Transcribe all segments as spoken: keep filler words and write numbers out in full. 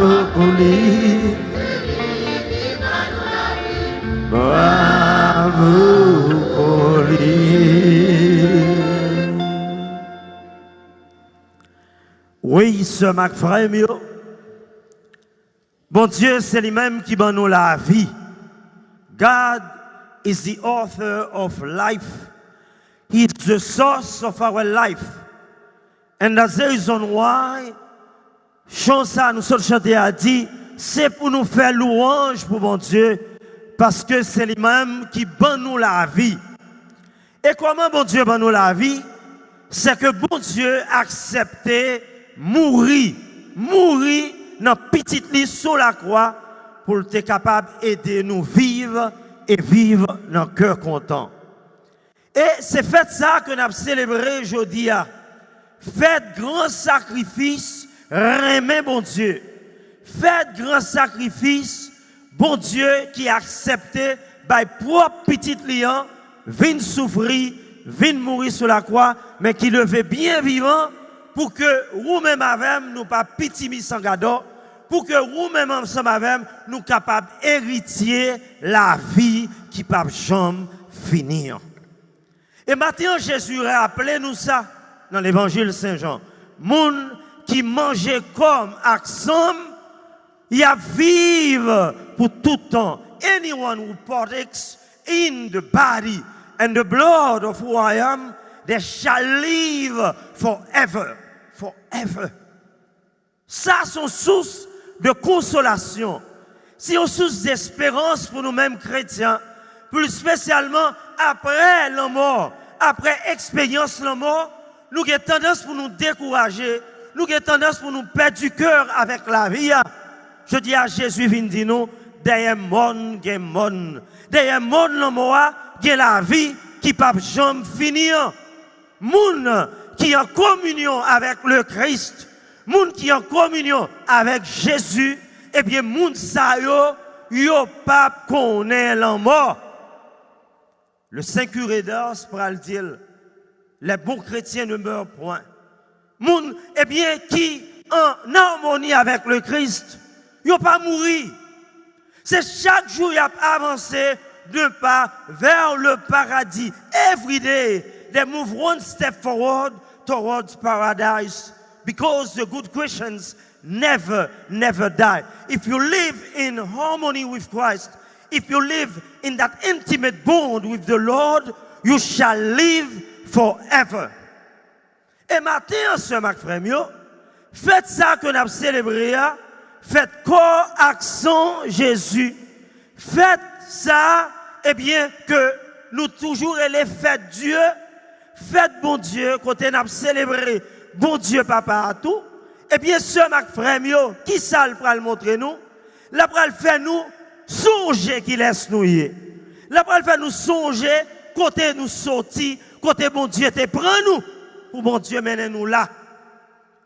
Bravo pou li. Bravo pou li. Wi, sè m ak frè m yo, Bondye se li menm ki ban nou lavi. God is the author of life. He is the source of our life. And that's the reason why chan sa nou sot chante a di, se pou nou fè lwanj pou Bondye, paske se li menm ki ban nou lavi. E kòman Bondye ban nou lavi? Se ke Bondye aksepte mouri, mouri nan pitit li sou lakwa pou l te kapab ede nou viv e viv nan kè kontan. E se fèt sa ke n ap selebre jodi a. Fèt gran sakrifis renmen Bondye. Fèt gran sakrifis Bondye ki aksepte bay pwòp pitit li an vin soufri, vin mouri sou lakwa, men ki leve byen vivan pou ke ou menm avè m nou pa pitimi san gadò, pou ke ou menm ansanm avè m nou kapab eritye lavi ki p ap janm fini an. E maten an, Jezi raple nou sa nan Levanjil Sen Jan. Moun ki manje kò m ak san m, y ap viv pou tout tan. Anyone who partakes in the body and the blood of who I am, they shall live forever. Forever. Sa se yon sous de konsolasyon. Se yon sous desperans pou nou menm kretyen, plis espesyalman apre lanmò, apre eksperyans lanmò, nou gen tandans pou nou dekouraje, nou gen tandans pou nou pèdi kè avèk lavi a. Jodi a, Jezi vin di nou, dèyè mòn gen mòn. Dèyè mòn lanmò a, gen lavi ki p ap janm fini an. Moun ki an kominyon avèk Lekris, moun ki an kominyon avèk Jezi, ebyen, moun sa yo, yo p ap konnen lanmò. Le Saint Curé d'Ars pral di l, les bons chrétiens ne meurent point. Moun, ebyen, ki an amoni avèk Lekris, yo pa mouri. Se chak jou y ap avanse de pa vers le paradis. Every day, they move one step forward towards paradise because the good Christians never, never die. If you live in harmony with Christ, if you live in that intimate bond with the Lord, you shall live forever. E maten an, sè m ak frè m yo, fèt sa ke n ap selebre a, fèt kò ak san Jezi. Fèt sa, ebyen, ke nou toujou rele fèt Dye, fèt Bondye, kote n ap selebre Bondye Papa a tou. Ebyen, sè m ak frè m yo, kisa l pral montre nou? L ap pral fè nou sonje kilès nou ye. L ap pral fè nou sonje kote nou soti, kote Bondye te pran nou, pou Bondye mennen nou la.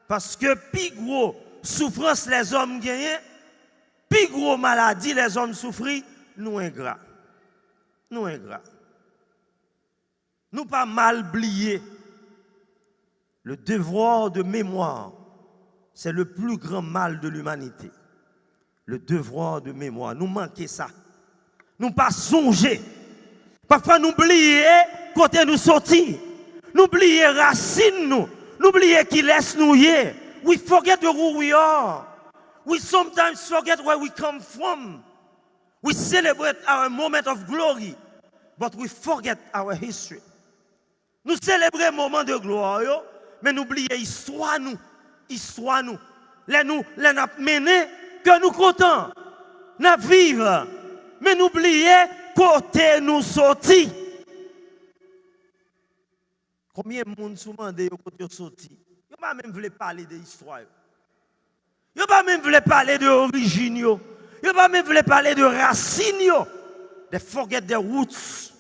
Paske pi gwo soufrans lèzòm genyen, pi gwo maladi lèzòm soufri, nou engra. Nou engra. Nou pa mal bliye. Le devoir de mémoire, c'est le plus grand mal de l'humanité. Le devoir de mémoire. Nou manke sa. Nou pa sonje. Pafwa nou bliye kote nou soti. Nou bliye rasin nou. Nou bliye kilès nou ye. We forget the who we are. We sometimes forget where we come from. We celebrate our moment of glory, but we forget our history. Nou selebre moman de glwa yo, men nou bliye istwa nou, istwa nou. Lè nou, lè n ap mennen, kè nou kontan, n ap viv, men nou bliye kote nou soti. Konbyen moun si w mande yo kote yo soti, yo pa menm vle pale de istwa yo. Yo pa menm vle pale de orijin yo. Yo pa menm vle pale de rasin yo. They forget their roots.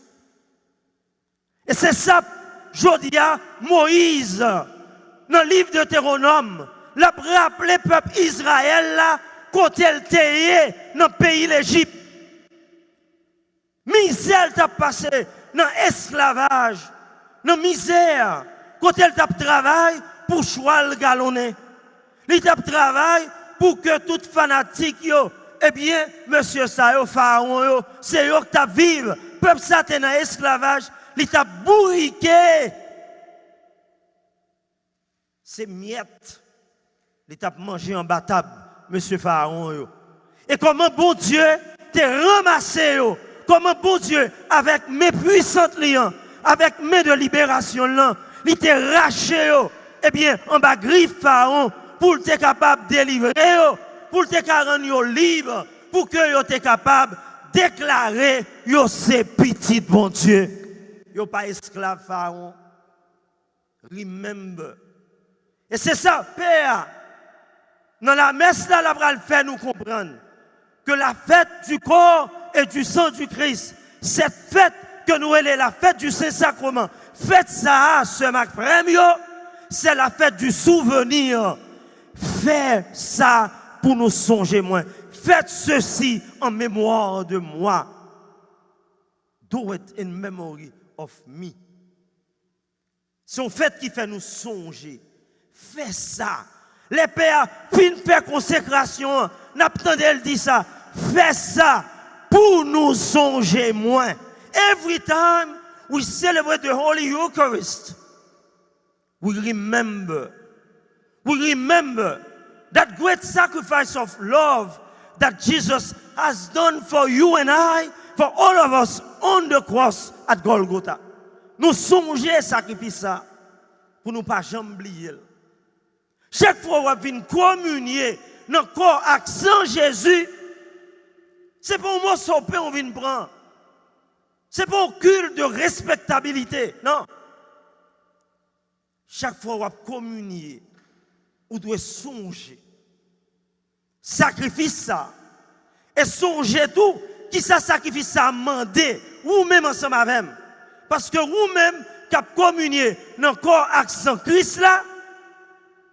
E se sa, jodi a, Moyiz, nan liv Detewonòm, l ap raple pèp Izrayèl la kote l te ye nan peyi Lejip. Mizè l t ap pase nan esklavaj, nan mizè, kote l t ap travay pou chwal galonnen. Li t ap travay pou ke tout fanatik yo, ebyen, mesye sa yo, Farawon yo, se yo k t ap viv. Pèp sa te nan esklavaj, li t ap bourike. Se myèt li t ap manje anba tab mesye Farawon yo. E kòman Bondye te ranmase yo, kòman Bondye, avèk men pwisant li an, avèk men de liberasyon l lan, li te rache yo, ebyen, anba grif Farawon, pou l te kapab delivre yo, pou l te ka rann yo lib, pou ke yo te kapab deklare yo se pitit Bondye. Yo pa esklav Farawon. Remember. E se sa, Pè a, nan lamès la, l ap pral fè nou konprann que la fête du corps et du sang du Christ, cette fête que nou rele la fête du Saint-Sacrement, fèt sa a, sè m ak frè m yo, c'est la fête du souvenir. Fè sa pou nou sonje mwen. Faites ceci en mémoire de moi. Do it in memory of me. Se yon fèt ki fè nou sonje. Fè sa. Lè Pè a fin fè konsekrasyon an, n ap tande l di sa. Fè sa pou nou sonje mwen. Every time we celebrate the Holy Eucharist, we remember. We remember that great sacrifice of love that Jesus has done for you and I, for all of us on the cross at Golgotha. Nou sonje sakrifis sa pou nou pa janm bliye l. Chak fwa w ap vin kominye nan kò ak san Jezi, se pa yon moso pen w vin pran. Se pa yon kilt de respektabilite, non. Chak fwa w ap kominye, ou dwe sonje sakrifis sa a. E sonje tou, kisa sakrifis sa a mande, ou menm ansanm avè m. Paske ou menm k ap kominye nan kò ak san Kris la,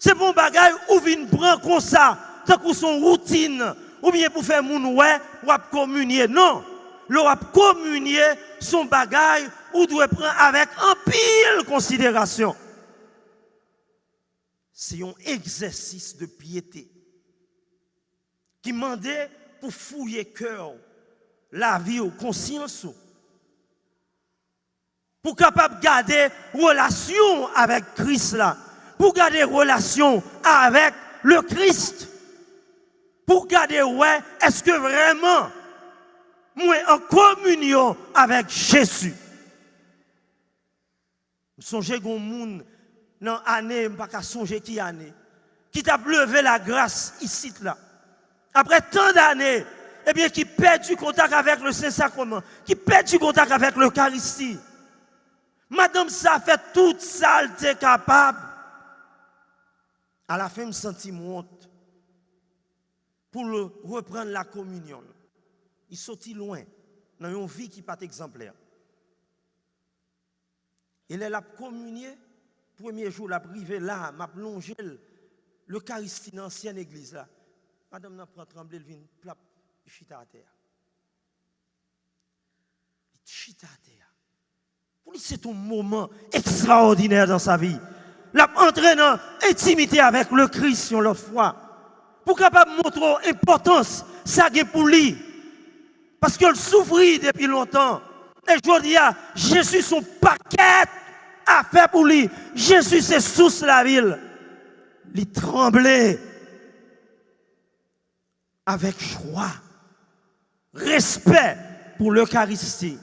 se pa yon bagay ou vin pran konsa, tankou se yon woutin, oubyen pou fè moun wè w ap kominye. Non! Lè w ap kominye, se yon bagay ou dwe pran avèk anpil konsiderasyon. Se yon egzèsis de pyete ki mande pou fouye kè w, lavi w, konsyans ou, pou w kapab gade relasyon w avèk Kris la, pou w gade relasyon w avèk le Christ, pou w gade wè èske vrèman mwen an kominyon avèk Jezi. M sonje gen yon moun nan ane, m pa ka sonje ki ane, ki t ap leve lagras isit la. Apre tan dane, ebyen, ki pèdi kontak avèk le Sen Sakreman, ki pèdi kontak avèk Lekaristi. Madanm sa fè tout sa l te kapab. Alafen, m santi m wont pou l reprann lakominyon l. Li soti lwen, nan yon vi ki pa t egzanplè. E lè l ap kominye, premye jou l ap rive la, m ap lonje l Lekaristi nan ansyen legliz la. Madanm nan pran tranble, l vin plap, li chita atè a. Li chita atè a. Pou li, se t yon moman ekstraòdinè dans sa vie. L ap antre nan entimite avèk Lekris yon lòt fwa. Pou kapab montre w enpòtans sa gen pou li. Paske l soufri depi lontan. E jodi a, Jezi se yon pakèt afè pou li. Jezi se sous lavi l. Li tranble avèk jwa, respè pou Lekaristi.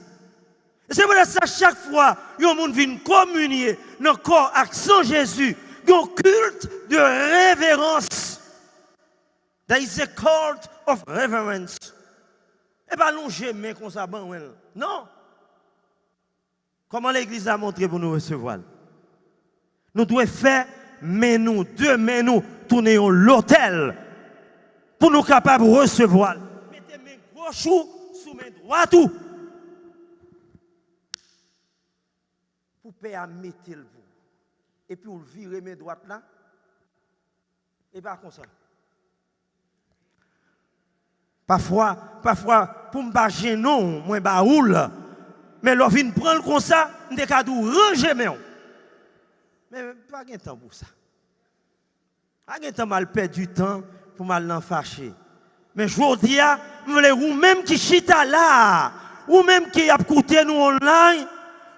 E se poutèt sa, chak fwa yon moun vin kominye nan kò ak san Jezi, gen yon kilt de reverans. There is a cult of reverence. E pa lonje men konsa, ban mwen l. Non. Kòman legliz la montre pou nou resevwa l? Nou dwe fè men nou, de men nou, tounen yon lotèl pou nou kapab resevwa l. Mete men goch ou sou men dwat ou. Pou pè a mete l pou ou. Epi w vire men dwat la. E pa konsa. Pafwa, pafwa, pou m pa jennen w, mwen ba ou l. Men lè w vin pran l konsa, m te ka di w ranje men w. Men pa gen tan pou sa. Pa gen tan m al pèdi tan pou m al nan fache. Men jodi a, m vle ou menm ki chita la a, ou menm ki ap koute nou online,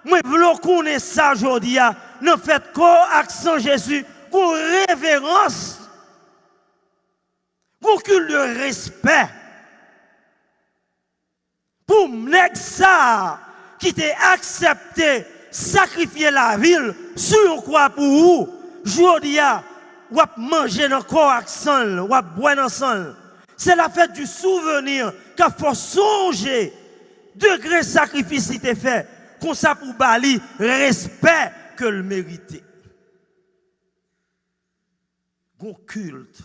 mwen vle w konnen sa jodi a, nan fèt kò ak san Jezi, gon reverans, gon kil de respè pou nèg sa a ki te aksepte sakrifye lavi l sou yon kwa pou ou. Jodi a, w ap manje nan kò ak san l, w ap bwè nan san l. Se la fèt di souvni k ap fè w sonje degre sakrifis li te fè, konsa pou w ba li respè ke l merite. Gon kilt.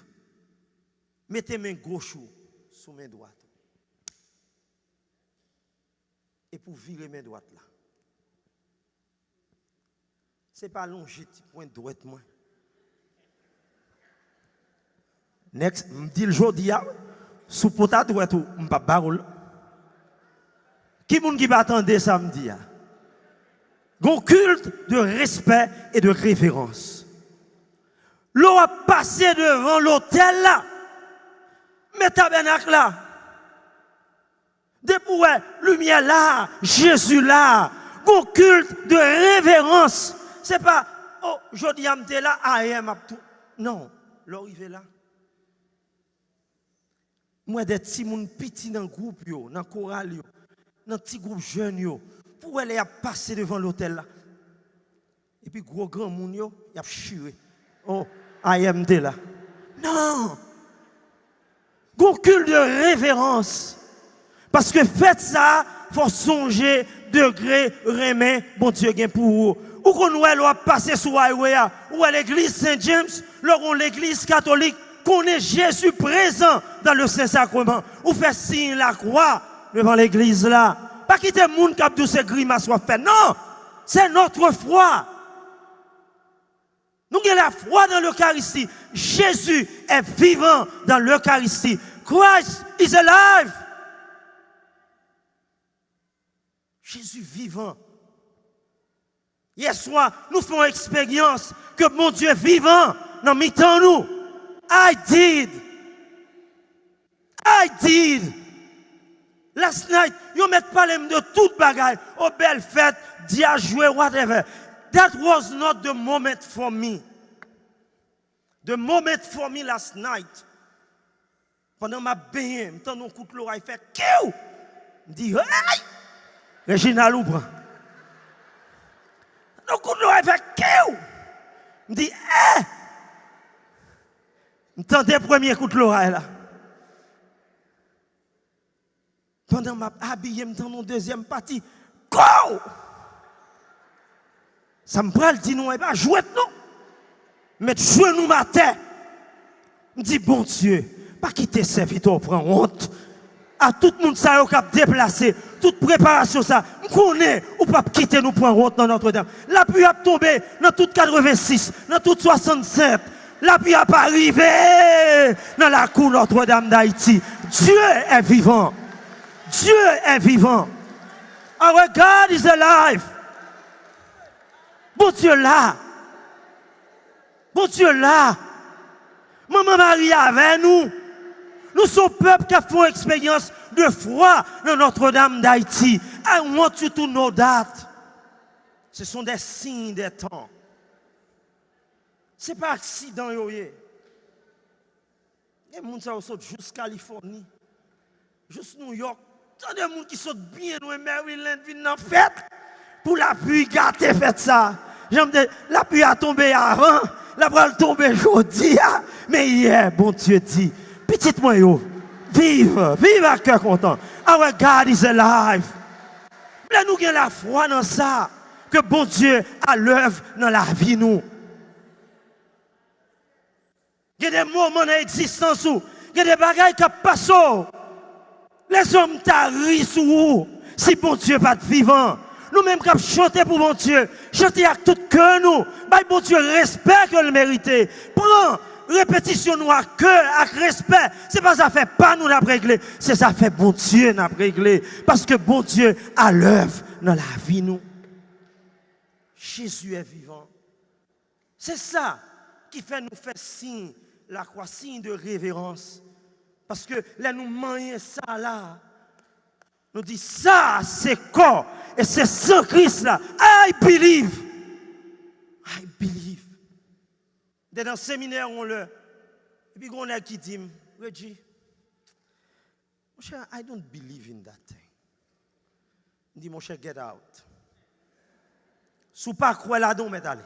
Mete men goch ou sou men dwat ou. Epi w vire men dwat la. Se pa lonje ti pwent dwèt mwen. Next, m di l jodi a, sou pota dwèt ou, m p ap ba ou l. Ki moun ki pa tande sa m di a? Gon kilt de respè e de reverans. Lè w ap pase devan lotèl la, men tabènak la, depi w wè limyè la, Jezi la, gon kilt de reverans. Se pa, o, jodi a m te la, ayè m ap tou. Non, lè w rive la. M wè de timoun piti nan gwoup yo, nan koral yo, nan ti gwoup jèn yo, pou w wè lè y ap pase devan lotèl la. Epi gwo granmoun yo, y ap chire. O, ayè m te la. Non! Gon kilt de reverans. Paske fèt sa a, fò w sonje degre renmen Bondye gen pou ou. Ou konn wè lè w ap pase sou highway a, ou wè legliz Saint James, lè w gon legliz katolik, konnen Jezi prezan dans le Saint Sacrement. Ou fè siy lakwa devan legliz la. Pa kite moun k ap di w se grimas w ap fè. Non! C'est notre foi. Nou gen lafwa dans l'Eucharistie. Jésus est vivant dans l'Eucharistie. Christ is alive. Jezi vivan. Yè swa, nou fè yon eksperyans ke Bondye vivan nan mitan nou. I did. I did. Last night, yo mèt pale m de tout bagay. O bèl fèt, djaz jwe, whatever. That was not the moment for me. The moment for me last night. Pandan m ap benyen, m tande yon kout loray fè kiw! M di, hey! Reginald ou pran. Yon kout loray fè kiw! M di, eh! M tande premye kout loray la. Pandan m ap abiye, m tande yon dezyèm pati. Kow! Sa m pral di nou an, e pa jwèt non. Met jenou m atè. M di, Bondye, pa kite sèvitè w pran wont. A tout moun sa yo k ap deplase, tout preparasyon sa, m konnen ou p ap kite nou pran wont nan Nòtredam. Lapli ap tonbe nan tout katrevensis, nan tout swasannsèt. Lapli a pa rive nan lakou Notre-Dame d'Haïti. Dieu est vivant. Dieu est vivant. Our God is alive. Bondye la. Bondye la. Manman Mari avè nou. Nou se yon pèp k ap fè yon eksperyans de fwa nan Notre-Dame d'Haïti. I want you to know that. Ce sont des signes des temps. Se pa aksidan yo ye. Gen moun sa yo sot jous Kalifòni, jous Nouyòk. Tande moun ki sot byen lwen Maryland vin nan fèt pou lapli gate fèt sa. Jan m te, lapli a tonbe avan, l ap pral tonbe jodi a. Men yè, Bondye di, pitit mwen yo, viv, viv ak kè kontan. Our God is alive. Lè nou gen lafwa nan sa, ke Bondye alèv nan lavi nou. Gen de moman nan egzistans ou, gen de bagay k ap pase w. Lèzòm ta ri sou ou si Bondye pa t vivan. Nou menm k ap chante pou Bondye, chante ak tout kè nou, bay Bondye respè ke l merite. Pran repetisyon nou ak kè, ak respè. Se pa zafè pa nou n ap regle, se zafè Bondye n ap regle. Paske Bondye alèv nan lavi nou. Jezi est vivant. Se sa ki fè nou fè siy Lakwa, siy de reverans. Paske lè nou manyen sa la, nou di, "Sa se kò e se san Kris la. I believe. I believe." M te nan seminè yon lè, epi gen yon nèg ki di m, "Reggie, monchè, I don't believe in that thing." M di, "Monchè, get out. Si w pa kwè ladan, w mèt ale.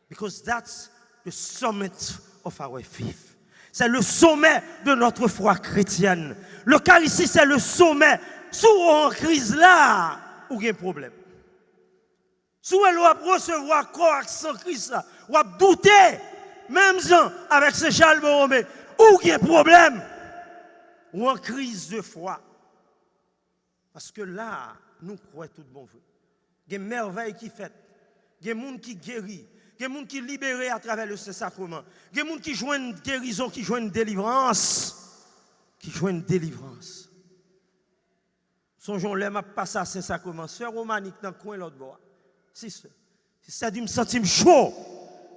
Because that's the summit of our faith. C'est le sommet de notre foi chrétienne. L'Eucharistie, c'est le sommet. Si w an kriz la, ou gen pwoblèm. Si w wè lè w ap resevwa kò ak san Kris la, w ap doute, menm jan avèk Sen Chal Bowome, ou gen pwoblèm. Ou an kriz de fwa." Paske la, nou kwè tout bon vre. Gen mèvèy ki fèt. Gen moun ki geri. Gen moun ki libere atravè le Sen Sakreman. Gen moun ki jwenn gerizon, ki jwenn delivrans. Ki jwenn delivrans. Sonje yon lè m ap pase a Sen Sakreman, sè Romani k nan kwen lòt bò a. Sister, sister di, "M santi m cho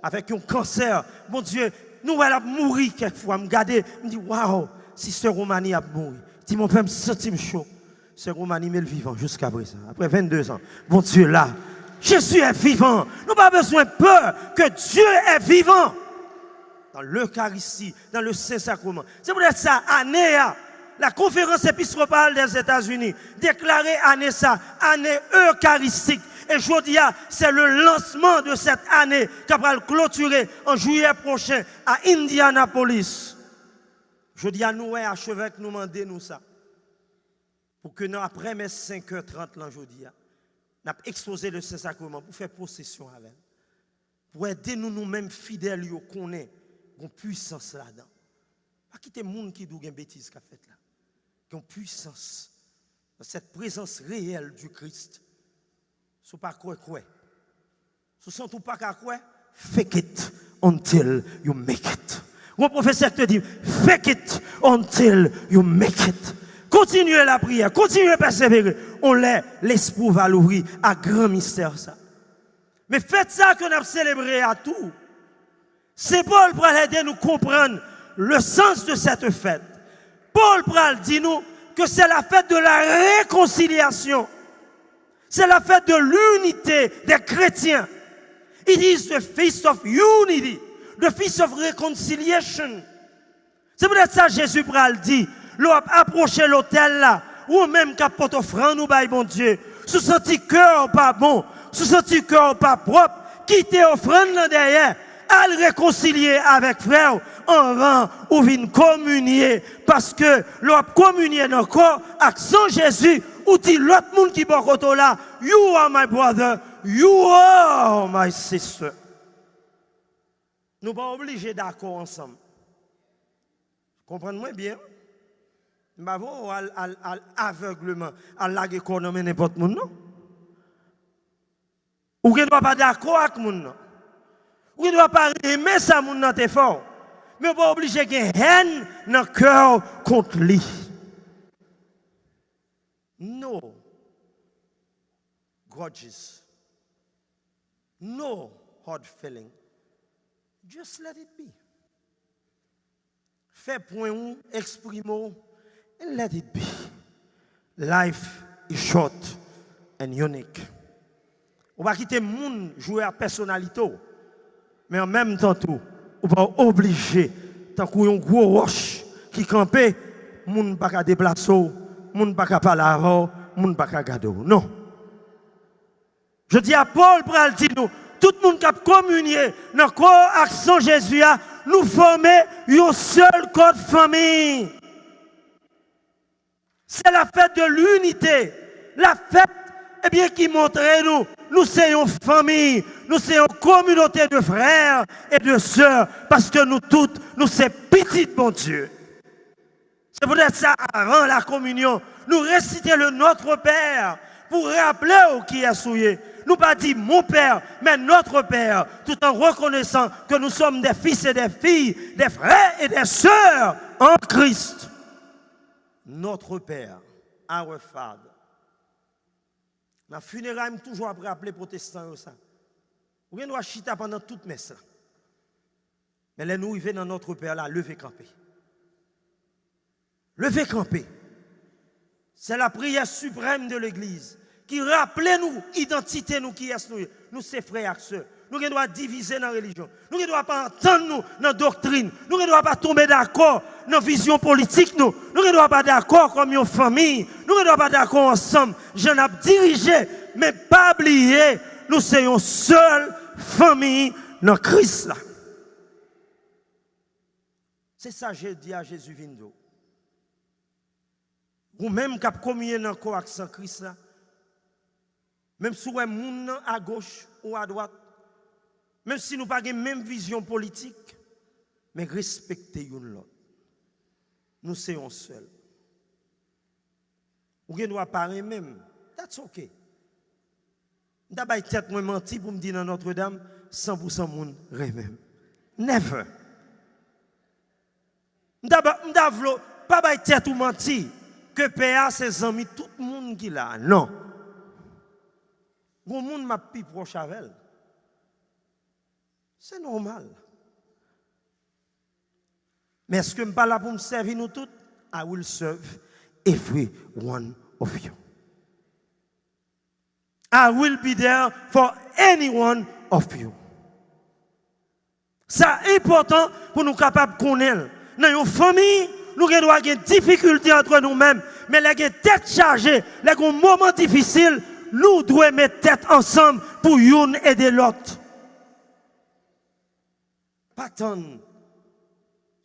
avèk yon kansè. Bondye, nou wè l ap mouri kèk fwa." M gade, m di, "Waw, sister Romani ap mouri." Di, "Monpè, m santi m cho." Sè Romani, men l vivan jiska prezan. Après vingt-deux ans, Bondye la. Jésus est vivant. Nou pa bezwen pè ke Dieu est vivant. Dans l'Eucharistie, dans le Saint-Sacrement. Se poutèt sa, ane a, la Conférence Épiscopale des États-Unis deklare ane sa, ane eukaristik. E jodi a, c'est le lancement de cette année ki pral klotire an jiyè pwochen a Indianapolis. Jodi a, nou wè achevèk nou mande nou sa. Pou ke nan aprè mès senk è trant lan jodi a, n ap ekspoze le Sen Sakreman pou fè pwosesyon avè l. Pou ede nou, nou menm fidèl yo, konnen gon pwisans ladan. Pa kite moun ki di w gen betiz k ap fèt la. Gen yon pwisans dans cette présence réelle du Christ. Si w pa kwè, kwè. Si w santi w pa ka kwè, fake it until you make it. Yon pwofesè ki te di, "Fake it until you make it." Kontinye lapriyè, kontinye pèsevere. On lè, lespri w va louvri a gran mistè sa. Men fèt sa ke n ap selebre a tou, Sen Pòl pral ede nou konprann le sens de cette fête. Pòl pral di nou ke c'est la fête de la réconciliation. C'est la fête de l'unité des chrétiens. It is the feast of unity, the feast of reconciliation. Se poutèt sa Jezi pral di, lè w ap apwoche lotèl la, ou menm k ap pote ofrann ou bay Bondye, si w santi kè w pa bon, si w santi kè w pa pwòp, kite ofrann nan dèyè, al rekonsilye avèk frè w anvan ou vin kominye. Paske lè w ap kominye nan kò ak san Jezi, ou di lòt moun ki bò kote w la, "You are my brother, you are my sister." Nou pa oblije dakò ansanm. Konprann mwen byen. M pa voye w al, al, al avègleman, al lage kò w nan men nenpòt moun, non. Ou gen dwa pa dakò ak moun nan. Ou gen dwa pa renmen sa moun nan te fè w. Men w pa oblije gen hèn nan kè w kont li. No grudges. No hard feeling. Just let it be. Fè pwen ou, eksprime w, and let it be. Life is short and unique. Ou pa kite moun jwe ak pèsonalite w, men an menm tan tou, ou pa oblije tankou yon gwo wòch ki kanpe, moun pa ka deplase w, moun pa ka pale avè w, moun pa ka gade w. Non. Jodi a, Pòl pral di nou, tout moun k ap kominye nan kò ak san Jezi a, nou fòme yon sèl kòd fanmi. Se la fèt de linite. La fèt, ebyen, ki montre nou, nou se yon fanmi, nou se yon kominote de frè e de sè, paske nou tout, nou se pitit Bondye. Se poutèt sa, avan la kominyon, nou resite le Notre Père pou raple w kiyès ou ye. Nou pa di Mon Père, men Notre Père, tout en reconnaissant que nous sommes des fils et des filles, des frères et des sœurs en Christ. Notre Père, our Father. Nan fineray, m toujou ap raple pwotestan yo sa. Ou gen dwa chita pandan tout mès la. Men lè nou rive nan Notre Père la, leve kanpe. Leve kanpe. C'est la prière suprême de l'Église ki raple nou idantite nou, kiyès nou ye. Nou se frè ak sè. Nou gen dwa divize nan relijyon. Nou gen dwa pa antann nou nan doktrin. Nou gen dwa pa tonbe dakò nan vizyon politik nou. Nou gen dwa pa dakò kòm yon fanmi. Nou gen dwa pa dakò ansanm jan n ap dirije. Men pa bliye, nou se yon sèl fanmi nan Kris la. Se sa jodi a Jezi vin di w. Ou menm k ap kominye nan kò ak san Kris la, menm si w wè moun nan agoch ou adwat, menm si nou pa gen menm vizyon politik, men respekte youn lòt. Nou se yon sèl. Ou gen dwa pa renmen m. That's okay. M ta bay tèt mwen manti pou m di nan Notre Dame, san pou san moun renmen m. Never. M ta, ba- m ta vle w pa bay tèt ou manti ke pè a se zanmi tout moun ki la a. Non. Gon moun m ap pi pwòch avè l. Se nòmal. Men èske m pa la pou m sèvi nou tout? I will serve every one of you. I will be there for any one of you. Sa enpòtan pou nou kapab konnen l. Nan yon fanmi, nou gen dwa gen difikilte antre nou menm, men lè gen tèt chaje, lè gen moman difisil, nou dwe met tèt ansanm pou youn ede lòt. Pa tann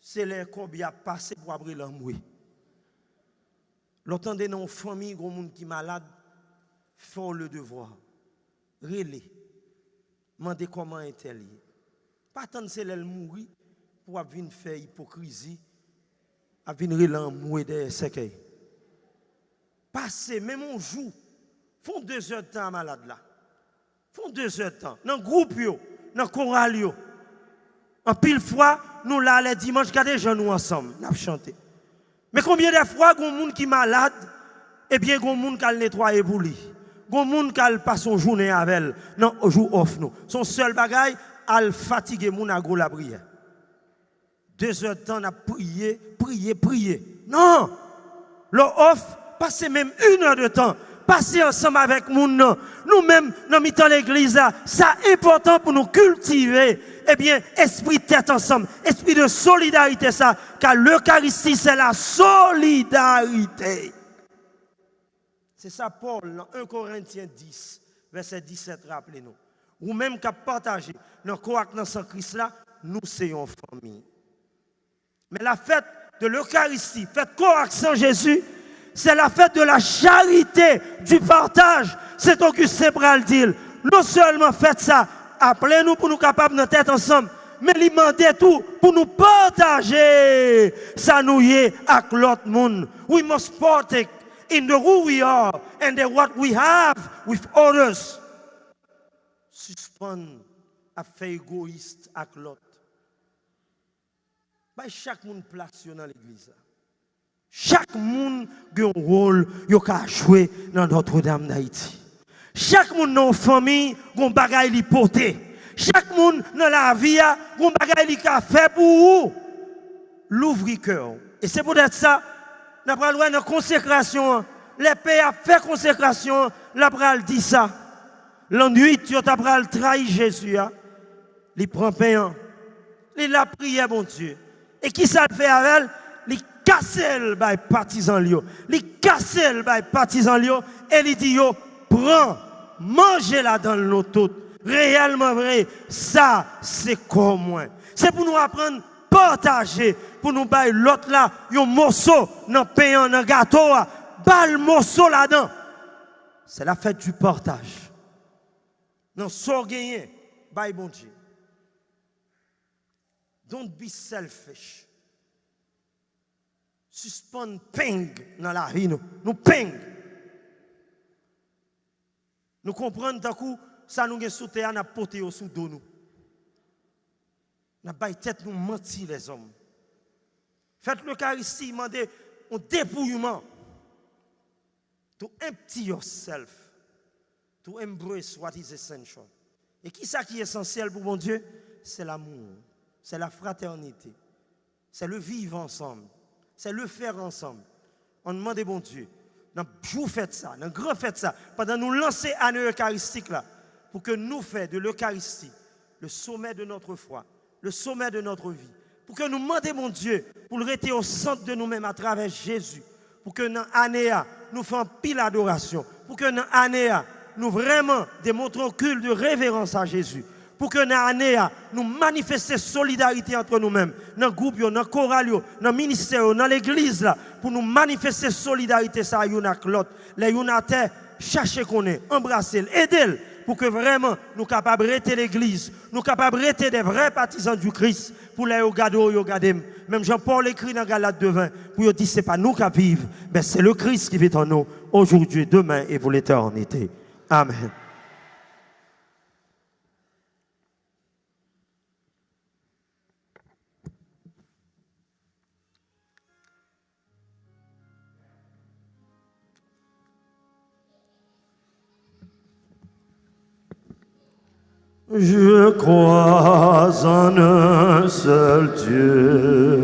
se lè kòb y ap pase pou w ap rele anmwe. Lè w tande nan yon fanmi gon moun ki malad, fè w le devwa. Rele. Mande kòman entèl ye. Pa tann se lè l mouri pou w ap vin fè ipokrizi, ap vin rele anmwe dèyè sèkèy. Pase menm yon jou, fè yon dezèdtan a malad la. Fè yon dezèdtan nan gwoup yo, nan koral yo. Anpil fwa, nou la lè dimanch, gade jan nou ansanm, n ap chante. Men konbyen de fwa gon moun ki malad, ebyen gon moun k al netwaye pou li. Gon moun k al pase yon jounen avè l nan jou òf nou. Se yon sèl bagay, al fatige moun a gwo lapriyè. Dezèdtan n ap priye, priye, priye. Non! Lè w òf, pase menm inèdtan. Pase ansanm avèk moun nan. Nou menm, nan mitan legliz la, sa enpòtan pou nou kiltive, ebyen, espri tèt ansanm, espri de solidarite sa, car l'Eucharistie, c'est la solidarité. Se sa Pòl nan en Korentyen dis, vèsè disèt raple nou. Ou menm k ap pataje nan kò ak nan san Kris la, nou se yon fanmi. Men la fête de l'Eucharistie, fèt kò ak san Jezi, c'est la fête de la charité, du partage. Sent Ogisten pral di l, non sèlman fèt sa aple nou pou nou kapab nan tèt ansanm, men li mande tou pou nou pataje sa nou ye ak lòt moun. We must partake in the who we are and the what we have with others. Sispann ap fè egoyis ak lòt. Bay chak moun plas yo nan legliz la. Chak moun gen yon wòl yo ka jwe nan Notre Dame d'Haïti. Chak moun nan yon fanmi gen yon bagay li pote. Chak moun nan lavi a gen yon bagay li ka fè pou ou. Louvri kè w. E se poutèt sa, n a pral wè nan konsekrasyon an, lè pè a ap fè konsekrasyon an, l a pral di sa. Lannwit yo ta pral trayi Jezi a, li pran pen an, li lapriyè Bondye. E kisa l fè avè l? Li kase l bay patizan l yo. Li kase l bay patizan l yo e li di yo, pran, manje ladan l nou tout. Reyèlman vre, sa se kò mwen. Se pou nou aprann pataje, pou nou bay lòt la yon moso nan pen an, nan gato a, ba l moso ladan. C'est la fête du partage. Nan sa w genyen, bay Bondye. Don't be selfish. Sispann peng nan lavi nou. Nou peng. Nou konprann tankou sa nou gen sou tè a, n ap pote yo sou do nou. N ap bay tèt nou manti, lèzòm. Fèt Lekaristi mande yon depouyman. To empty yourself, to embrace what is essential. E kisa ki esansyèl pou Bondye? Se lanmou. C'est la fraternité. C'est le vivre ensemble. C'est le faire ensemble. Ann mande Bondye, nan jou fèt sa, nan gran fèt sa, pandan nou lanse ane ekaristik la, pou ke nou fè de l'Eucharistie le sommet de notre foi, le sommet de notre vie, pou ke nou mande Bondye pou l rete o sant de nou menm atravè Jezi, pou ke nan ane a, nou fè anpil adorasyon, pou ke nan ane a, nou vrèman demontre yon kilt de reverans a Jezi, pou ke nan ane a, nou manifeste solidarite antre nou menm, nan gwoup yo, nan koral yo, nan ministè yo, nan legliz la, pou nou manifeste solidarite sa a youn ak lòt. Lè youn atè, chache konnen, anbrase l, ede l, pou ke vrèman nou kapab rete legliz, nou kapab rete de vrè patizan di Kris, pou lè yo gade w, yo gade m. Menm jan Pòl ekri nan Galat de ven, pou yo di se pa nou k ap viv, men se le Christ qui vit en nous, aujourd'hui, demain et pour l'éternité. Amen. Je crois en un seul Dieu.